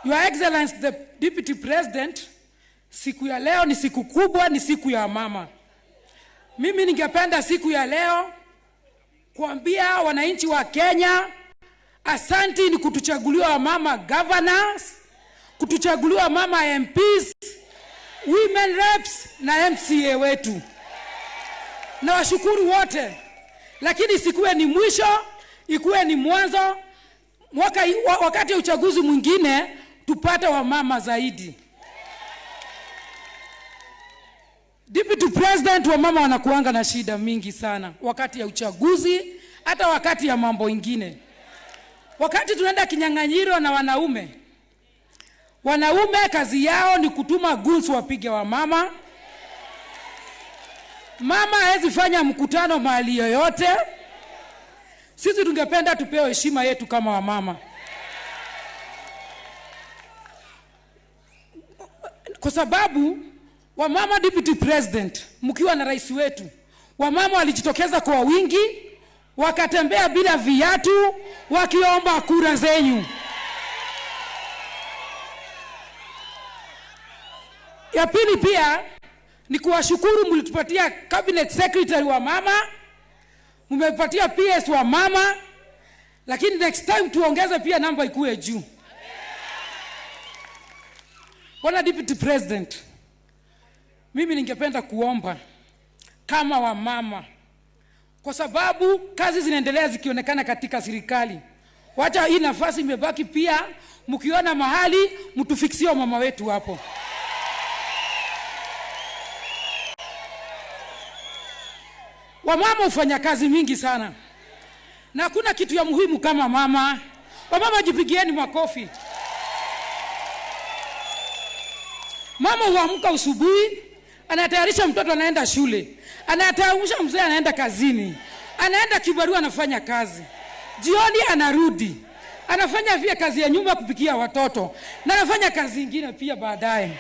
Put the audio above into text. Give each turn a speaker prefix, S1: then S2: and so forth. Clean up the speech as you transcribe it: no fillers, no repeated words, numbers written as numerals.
S1: Your Excellency the Deputy President, siku ya leo ni siku kubwa, ni siku ya mama. Mimi ningependa siku ya leo kuambia wananchi wa Kenya asanti ni kutuchaguliwa mama governors, kutuchaguliwa mama MPs, women reps na MCA wetu. Na washukuru wote, lakini isikuwe ni mwisho, ikuwe ni mwanzo. Wakati uchaguzi mwingine tupate wamama zaidi. Deputy President, wamama wanakuanga na shida mingi sana wakati ya uchaguzi, hata wakati ya mambo ingine. Wakati tunaenda kinyang'anyiro na wanaume, wanaume kazi yao ni kutuma goons wapige wamama. Mama hawezi fanya mkutano mahali yoyote. Sisi tungependa tupewe heshima yetu kama wamama, kwa sababu wamama, Deputy President, mkiwa na rais wetu, wamama walijitokeza kwa wingi, wakatembea bila viatu, wakiomba kura zenyu. Ya pili pia ni kuwashukuru, mlitupatia cabinet secretary wa mama, mmepatia PS wa mama, lakini next time tuongeze pia namba ikue juu. Bwana Deputy President, mimi ningependa kuomba kama wamama, kwa sababu kazi zinaendelea zikionekana katika serikali, wacha hii nafasi imebaki pia, mkiona mahali mtufiksie mama wetu hapo. Wamama hufanya kazi mingi sana, na hakuna kitu ya muhimu kama mama. Wamama jipigieni makofi. Mama huamka asubuhi, anatayarisha mtoto anaenda shule, anatayarisha mzee anaenda kazini, anaenda kibarua anafanya kazi, jioni anarudi, anafanya pia kazi ya nyumba kupikia watoto, na anafanya kazi nyingine pia baadaye.